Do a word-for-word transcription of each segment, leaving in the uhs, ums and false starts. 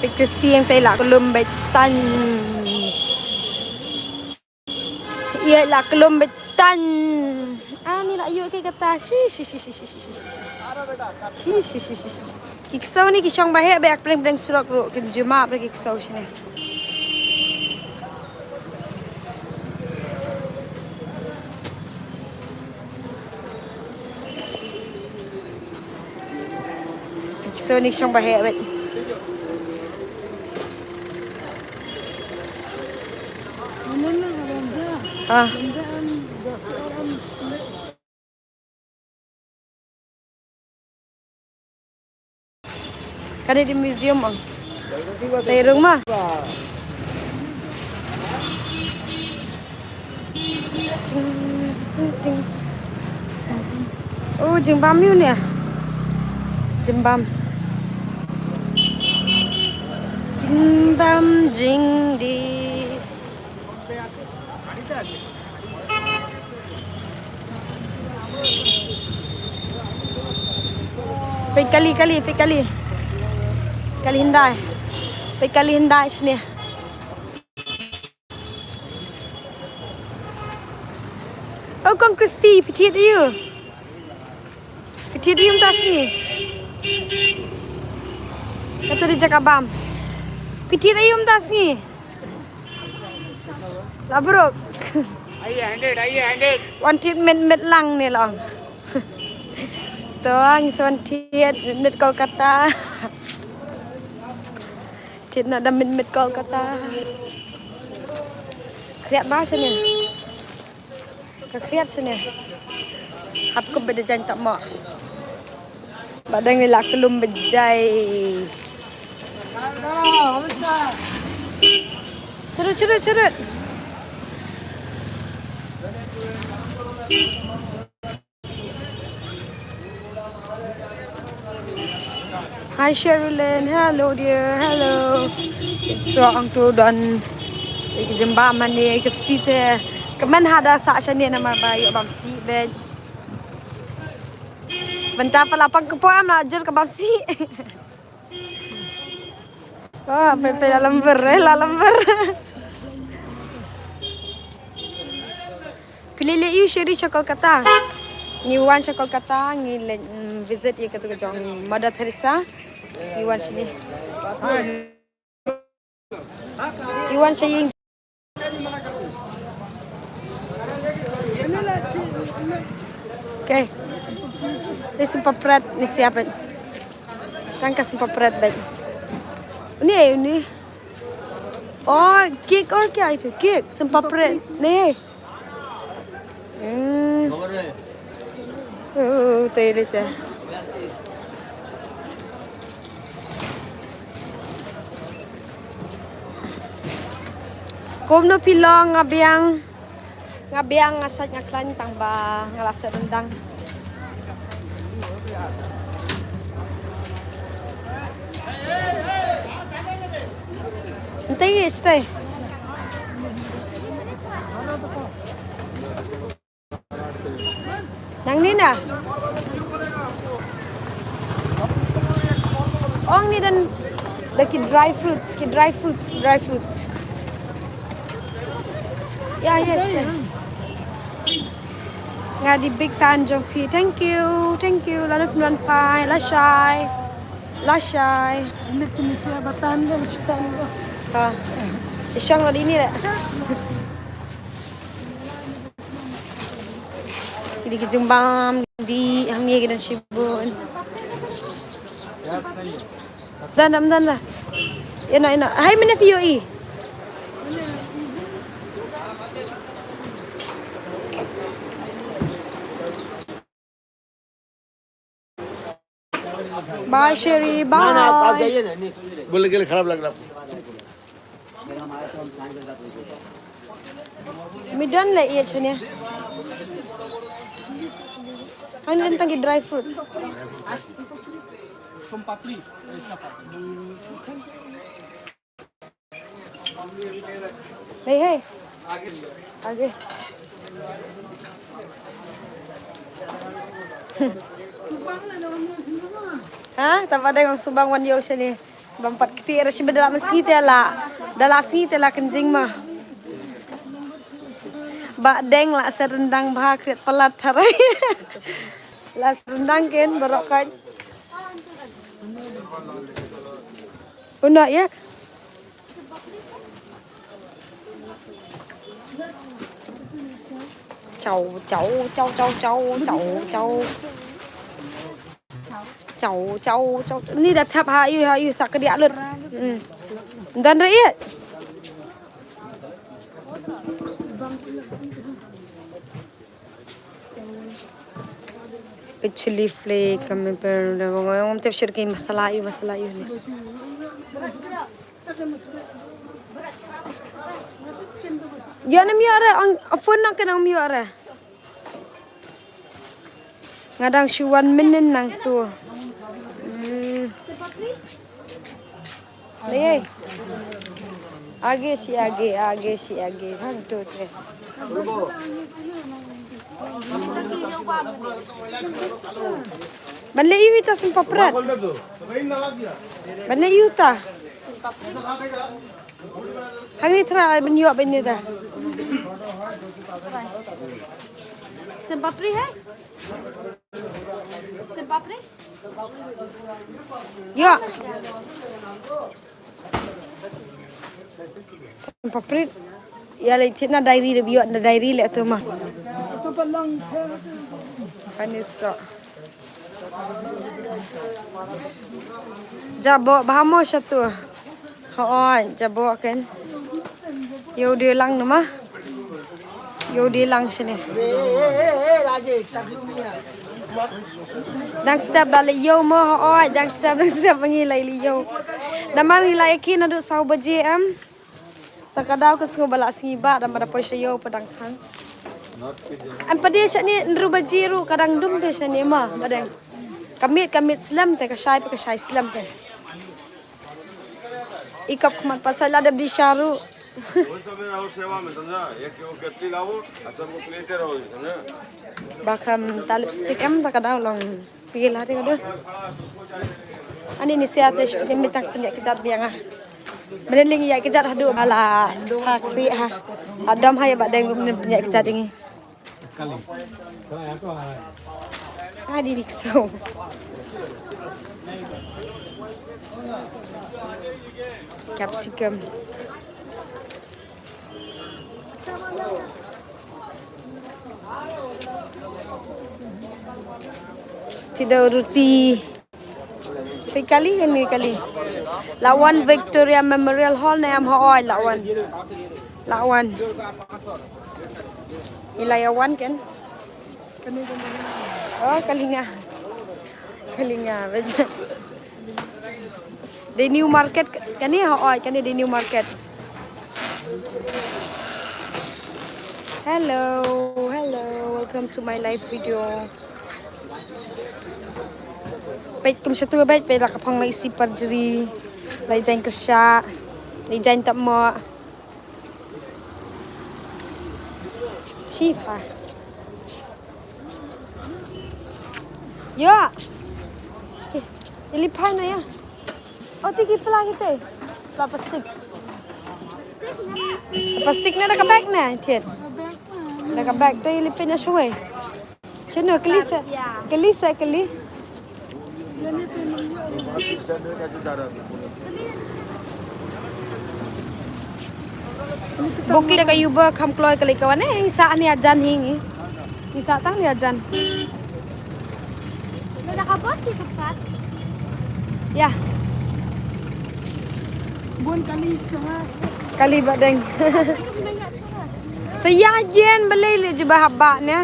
Peit Christy ïa kata i la kyllum beit tan. Ïa i la kyllum beit tan. Ani la ïoh ki kata. Shi shi shi shi. Shi shi shi shi. Ki ksew ni ki shong ba heh ba ïa pyrshang pyrshang surok ruh ki jumap ruh ki ksew shane. So ni shong ba heh beit. Ah. Kane dei museum ong. Te rung ma. Oh, jingbam ïa une. Jingbam. Jingbam jingdih. Peit kali, kali, peit kali. Kali hyndai. Peit kali hyndai shane. Oh, Kong Christy, phi thied aïu? Phi thied aïu mynta sngi? Kata dei jaka bam. Phi thied aïu mynta sngi? La bruk. Ai, hundred, ai, hundred. Wan thied met met lang ne long. To ang sa wan thied met met Kolkata. Thied noh da met met Kolkata. Khriat ba shane. Ka khriat shane. Hap kup ba da jaiñ ta mo. Ba dang ni la kyllum beit jai. Sharut, sharut, sharut. Hi Sherilyn, hello dear, hello. So ang tu don ki jingbam mane ki site. Kmen hada sa shane namar ba ïoh bam sih beit. Bynta pala pang kpoh am la jur ka bam sih. Wah, pei pei la lambur, eh, la lambur. Phi leit leit aïu Sheri sha Kolkata? Ngi wan sha Kolkata, ngi leit, mm, visit ïa katu ka jong Mother Teresa. Ngi wan shane. Ngi wan sha ïing. Okay. Ni sympa pret, ni siapa? Tang ka sympa pret beit. Ni, ni. Oh, cake or kya itu? Cake, sympa pret. Ni. Hmm. Oh, te le te. Kumno phi long, nga biang. Nga biang, nga sait, nga khlaiñ tang ba nga la sait ryndang. Stay, stay. Nangne na. Ong ni don da ki dry fruits, ki dry fruits, dry fruits. Yeah, yes. Nga dei big fan jong phi. Thank you, thank you. Lano phi wan phai, lashai. Lashai. Ini kini sia batan dia, batan dia. Ha. Ishang lo dini le. Ki dei ki jingbam, ki dei hangne ki don shibun. Done, done, done. Ïa na, ïa na. Hai mynne phi ïohi. Bye Sheri, bye. बोलने के लिए खराब लग रहा आपको? Mi don le ïa chane. Ani don tang ki dry fruit. Hey, hey. Age. Ha? Tapa dang subang wan ïoh shane. Bam pat kti ra shi ba da la man sngi te la. Da la sngi te la kynjing ma. Ba deng la sa rendang bha kriat palat tharai. La sa rendang ken barok kan. Una ya. Chau, chau, chau, chau, chau, chau, chau. Chau, chau, chau, chau. Ni da thap ha yu, ha yu sa ka dia lut. Hmm. Dan re ya. Chili flake, kami per, ngom tep shirki masala yu, masala yu ni. Yo nam yo re, ang phone nang kenang yo re. Nga dang shu wan mynnin nang tu. Hmm. Lei. Age shi age, age shi age. One, two, three. Ban leh ïa uta sohn papri. Ban leh ïa uta. Hangne thra ban ïoh ban ïa uta. Sohn papri hai? Sohn papri? Ïa. Sohn papri. Ïa lei thik na diary de ïoh na diary leh tu ma. Pani so. Jaboh bha mo shatu. Hooid, jaboh ken. Ïoh dei lang nama. Ïoh dei lang shane. Dang step da leh ïoh mo hooid, dang step, dang step ngi leh ïoh. Namar ngi leh ki naduh saw baje em. Ta ka daw ka sngew ba la sngi ba da ma da poi sha ïew pa dang khang. Em pat de shane hynriew baje ruh ka dang dum de shane ma ba dang. Ka miet ka miet slem te ka shai pa ka shai slem te. I kap khmat pat sa la da bdi sha ruh. Ba kham ta lipstick em ta ka daw long. Phi la te ka dei. Ani ni sia te shu pynmih tang pynïaid kjat biang ah. Mynnin lyngngoh ïaid kjat haduh ba la tha khlieh ha. Adam ha ïa ba deng mynnin pynïaid kjat ïa ngi. Adi dik so. Capsicum. Ti da ruti. Phi kali kane kali. La wan Victoria Memorial Hall ne em hooid la wan. La wan. Ila ïa wan ken. Oh, kali nga. Kali nga, beja. The New Market, kane hooid, kane The New Market. Hello, hello, welcome to my live video. Peit kum shatu peit, peit la ka phong la isi parjri, la i jaiñ kyrsha, la i jaiñ tap mo. Chi pha. Yo. Ili phai na ya. Oh, ti ki pla ki te. Pla plastik. Plastik na da ka bag na, thied. Da ka bag te ili pynïa shawei. Chano, kali sa, kali sa, kali. Buki da ka yuba kham kloi kali ka wan, eh, sa ni ajan hi ngi. Ni sa tang ni ajan. Ada ka bos ni ka pat. Ya. Bun kali setengah. Kali badeng. Te ya jen balei le jubah haba ne.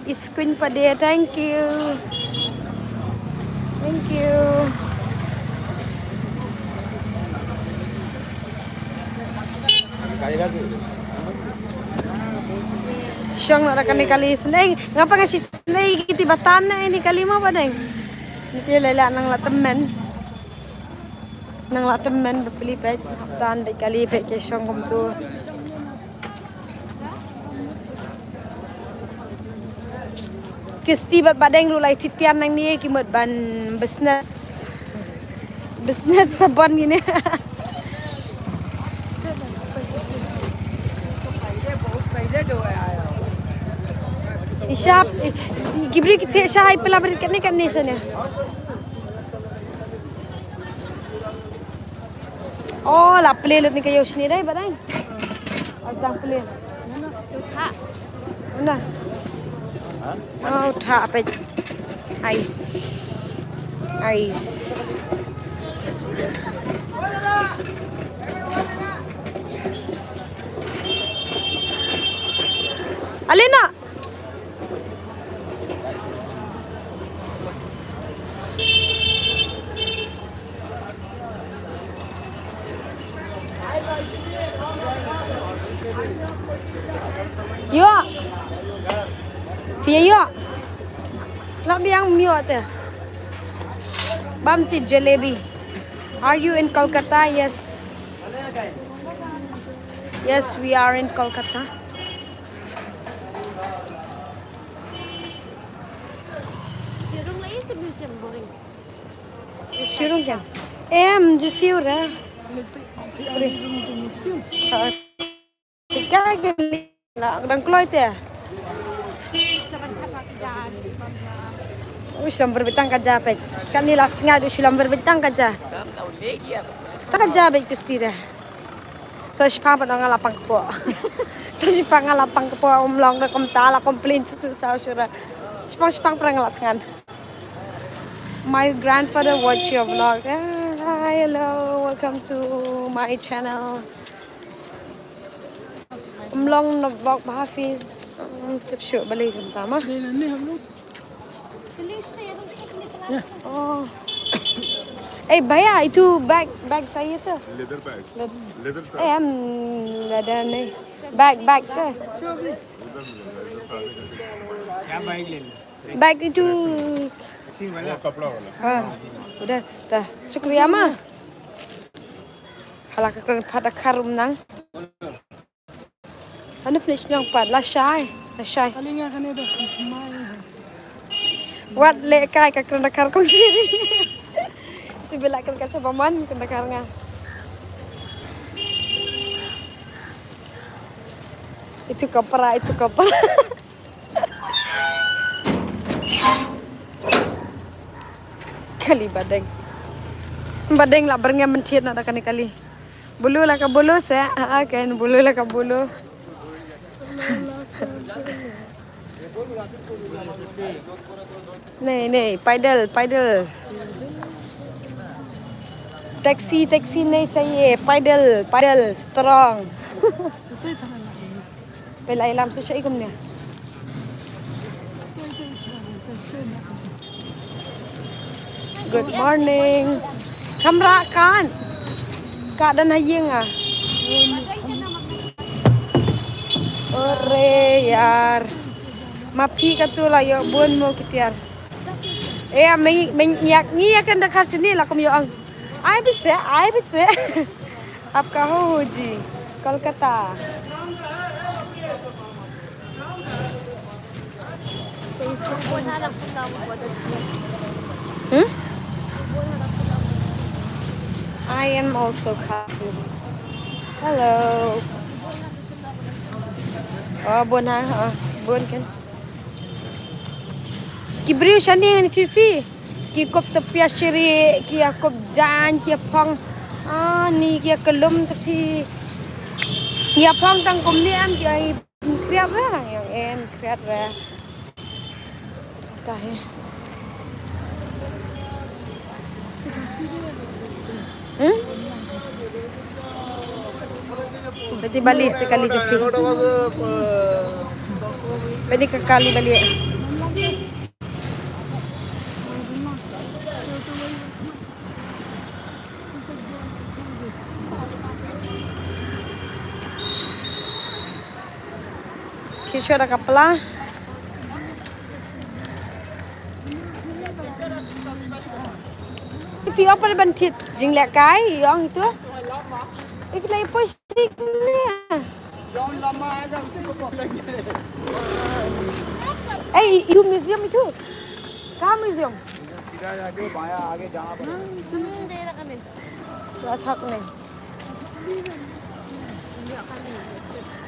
Iskuñ pade, thank you. Thank you. Shong na kane kali sneng. Ngapa nga shi sneng kiti batan na ini kali ma badeng. Niti lela nang la temen. Nang la temen bapli peit. Tan dei kali peit ke shong kumtu. Kisti bad badeng ruh lai titian nang ni ki mut ban business. Business sabon ini. Ishap, gibri kita shahai pelabar kat ni kat ni sana. Oh, la pele lut ni kayo sini dai badai. Asdang pele. Una. Oh, tha pet. Ice. Ice. Alina. Yo. Fia yo. Lam biang myo te. Bam ti jalebi. Are you in Kolkata? Yes. Yes, we are in Kolkata. Shirung kan? Em, ju siu ra. Tiga kali la dang kloi te. Ush, lam berbintang kaja pet. Kan ni la sngat, ush, lam berbintang kaja. Ta kaja pet kusti dah. So shipa pat nga la pang kpo. So shipa nga la pang kpo, um long da kumta la complain tu sa shura. Shipang shipang prang la tngan. My grandfather watch your vlog. Ah, hi, hello, welcome to my channel. Um long na vlog ba hafi. Um, tip shu bali kumta ma. Oh. Eh, भैया, itu bag, bag चाहिए तो? Leather bag. Leather. Leather. Eh, हम leather नहीं. Bag, bag का. क्या bag लेना? Bag itu. वो कपड़ा वाला. Ha. Udah, dah. Shukriya ma. Hala ka kren pat da kharum nang. Anu finish nyong pat, la shai, la shai. Kali nga kane da mai. Wat le kai ka kren da khar kong siri. Si bila kren ka chapa man kren da khar nga. Itu kapara, itu kapara. Kali badeng. Badeng la berngem menthiat na da kane kali. Bulu la ka bulu se, ah, ah, kan bulu la ka bulu. Nahi, nahi, paidal, paidal. Taxi, taxi nahi chahiye, paidal, paidal, strong. Pela ilam sa sha ikum ne. Good morning. Kamra kan. Ka dan haying ah. Ore yar. Ma phi katu la ïoh bun mo ki tiar. Eh, me me yak ngi yak kan da khar sini la kum ïoh ang. Ai bise, ai bise. Apka ho ho ji. Kolkata. Hmm? I am also Khasi. Hello. Oh, bun ha, oh, bun kan. Ki briew shane ngan ïathuh phi. Ki kup tpia shiri, ki ïa kup jaiñ, ki ïa phong. Ah, ni ki ïa kyllum tphi. Ïa phong tang kumne em ki ïa khriat re, ïa em khriat re. Tahi. Hmm? Beti bali, te kali jupi. Beti ke kali bali. Shisha da kapla. If you open ban thit jingleh kai yong itu. If you like push it. Eh, itu museum itu. Kaha museum?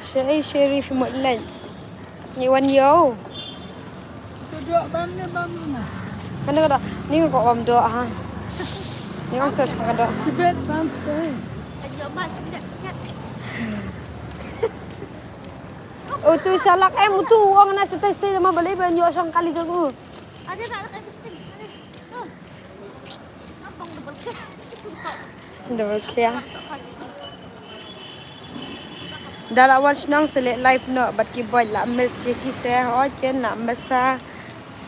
Sherry, Sherry, phi mut leit. Ngi wan ïew. Ka doh bam ne bam ne ma? Ka doh, ka doh. Ni ko bam doh ha. Ni ong sa ka doh. Sibet bam stay. Utu shalak em utu ong na stay stay ma balei ban ïoh shong kali jong u. Double kill. Da la wan shnong sa leh live noh bad ki boy la miss ïa ki se hooid ken la miss sa.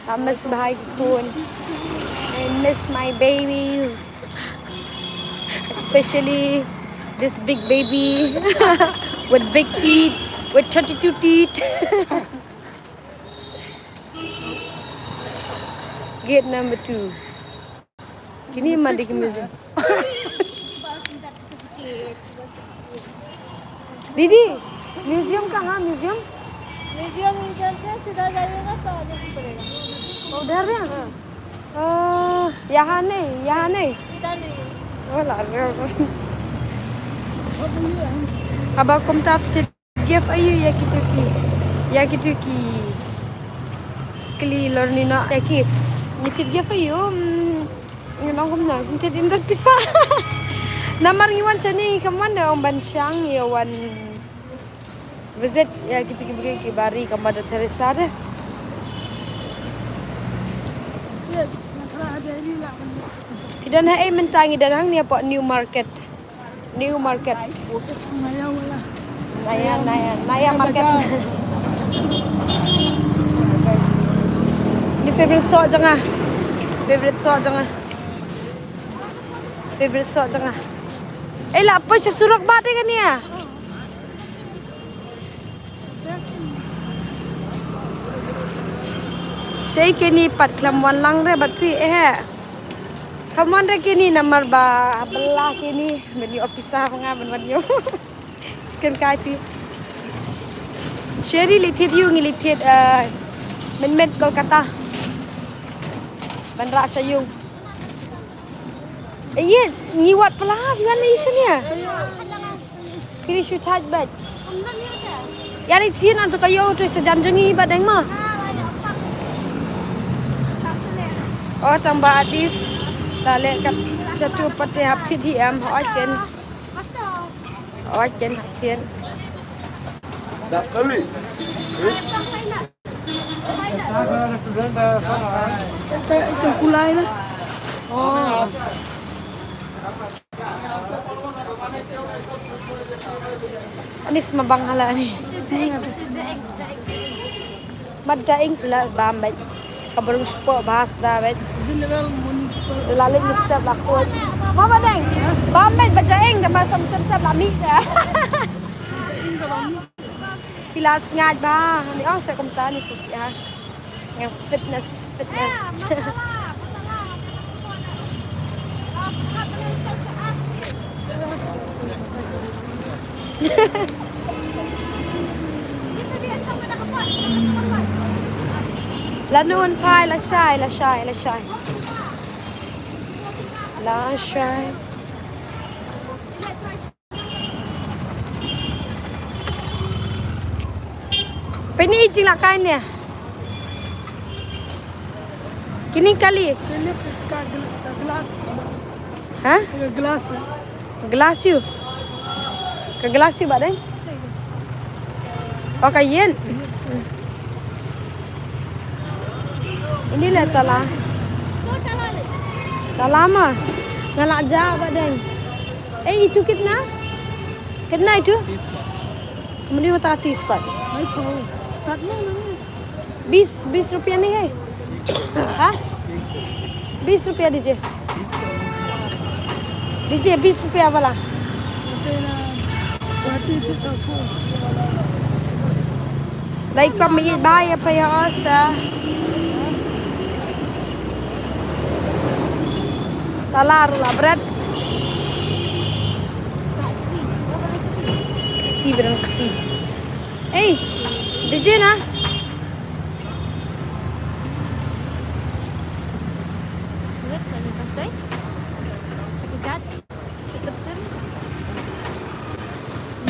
La miss bha ïa ki khun. I miss my babies. Especially this big baby with big teeth, with thirty-two teeth. Gate number two. Kini mandi ki museum. Didi, museum kang ha, museum? Museum इधर से सीधा जाइएगा तो आगे भी पड़ेगा। उधर है ना? अ, यहाँ नहीं, यहाँ नहीं। इधर नहीं है। ओ, ला रहे हो। Haba kumta ftit gift aïu ïa kito ki, ïa kito ki kli lor ni noh ïa ki. Ngi tip gift aïu, mm, ngi long kumno, ngi tip ym don pisa. Namar ngi wan shane, kam wan da ong ban shang ïa wan visit ïa kito ki briew kiba ri ka Mother Teresa de. Phi don haei mynta? Ngi don hangne hapoh New Market. New Market. Naya, Naya, Naya Market. Ni favorite soh jong nga. Favorite soh jong nga. Favorite soh jong nga. Eh, la poi sha surok ba te kane ah. Shei kine pat khlem wan lang re bad phi eh. Khlem wan re kine namar ba bylla kine. Ban ïoh pisa ma nga ban wan ïoh. Sken kai phi. Sherry leit thied ïu ngi leit thied, eh, mynmiet Kolkata. Ban rah sha ïung. Ïa, ngi wad pla, ngi wan ïa shane. Kini shu thait bad. Ïa, ri chin an tu ka ïoh tu sa jan jong ngi bad deng ma. O tang ba at least. Ta leh kat chatu pat te hap thied hi em hooid ken. Hooid ken hap thied. Dak kali. Ito kulay na. Oh. Anis mabang hala ni. Mat jaing sila bam bait. Ka burung shapoh bas da bait. General Municipal. Lalit Mister Lakut. Mama deng. Bam bait ba jaing da ma sam sam sam la mi da. Phi la sngaid ba, ni ong sa kumta ni susi ha. Nga fitness, fitness. La nun phai, la shai, la shai, la shai. La shai. Pynïaid jingïalehkai ne. Kine kali. Kine ka gla-, ka glass. Ha? Ka glass. Glass ïu. Ka glass ïu ba deng. O ka ïing. Ini lah tala. Tala ma. Nga la jah ba deng. Eh, itu kitna? Kitna itu? Menu ta tis pat. Hai ko. Tat na na. बीस, बीस रुपया नहीं है? हाँ? बीस रुपया दीजिए। दीजिए बीस रुपया वाला। Dei kom i bai apa ya asta. Talar la bret. Steven Xi. Hey, did you na?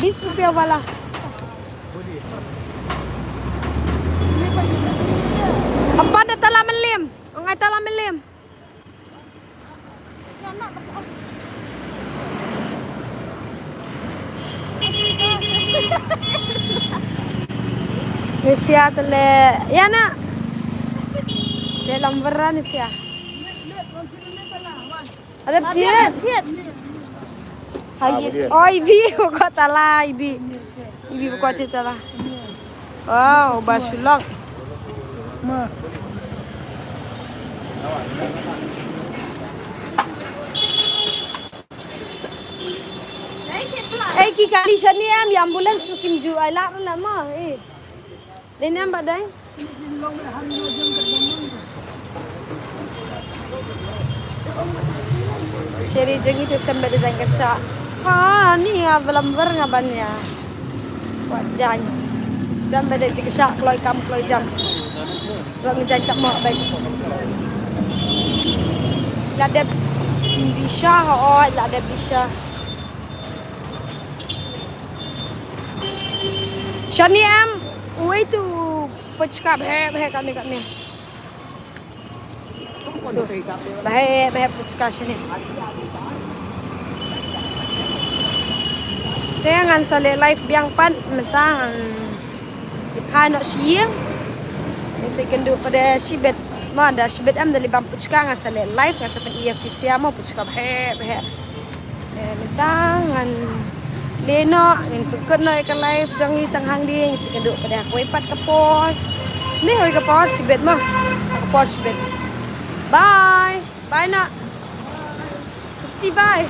बीस रुपया वाला। Apa da tala melim? Ong ai tala melim. Nesia tele, ya nak. Dia lamberan nesia. Ada tiet. Hai. Oh, ibi ko tala ibi. Ibi ko tiet tala. Wow, ba shulok. Ma. Ei, ki kali shane em, ïa ambulance ruh kim ju ai lad la ma, eh. Dei ne em ba dei? Seri jong ngi te sem bad jaiñ kyrsha. Ha, ni nga ba lamber nga ban ïa. Wat jaiñ. Sem bad jaiñ kyrsha kloi kam kloi jam. Rok ngi jaiñ tap mo bad. La dep disha ha oi, la dep disha. Shane em, uwei tu puchka bheh bheh kane kane. Tu. Bheh bheh puchka shane. Te ngan sa leh live biang pat mynta ngan ïa phai noh sha ïing. Ngan sa ïakynduh pat da shibit. Mo da shibit em da leit bam puchka ngan sa leh live ngan sa pyni ïa phi sha mo puchka bheh bheh. Eh, mynta ngan leh noh, ngan pynkut noh ïa ka live jong ngi tang hangne, ngi sa ïakynduh pat da kawei pat ka por. Ne kawei ka por shibit mo. Ka por shibit. Bye. Bye noh. Kristi bye.